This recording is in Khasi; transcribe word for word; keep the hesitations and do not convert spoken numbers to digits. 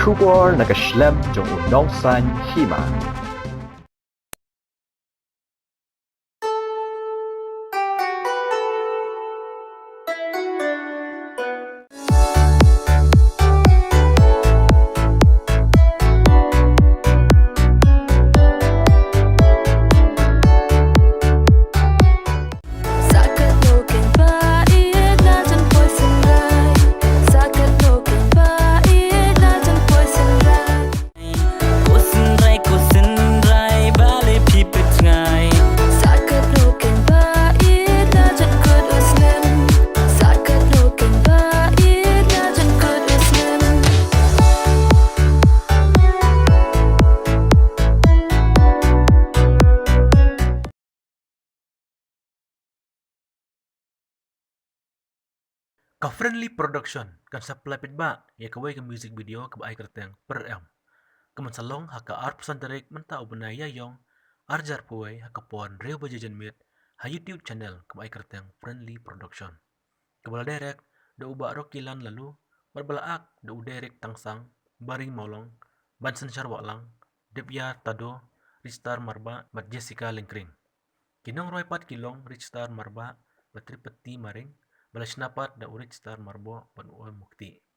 Khubor na ka shlem jong u nongsan hima. Ka Friendly Production kan sa pynlait paidbah ïa kawei ka music video kaba ai kyrteng Pyrem. Ka man sa long ha ka arphew san tarik mynta u bnai Ïaïong, arhajar arphew wei, ha ka por hynriew baje janmiet, ha YouTube channel kaba ai kyrteng Friendly Production. Kaba la direct da u Bah Rocky Lan Lalu, bad ba la act da u Derek Tangsang, Bari Mawlong, Bansan Sharwahlang, Debya Tado, Richstar Marbah, bad Jessica Lyngkring. Ki nongrwai pat ki long Richstar Marbah bad Tripati Maring, ba la shna pat da u Richstar Marbah bad u Oi Mukti.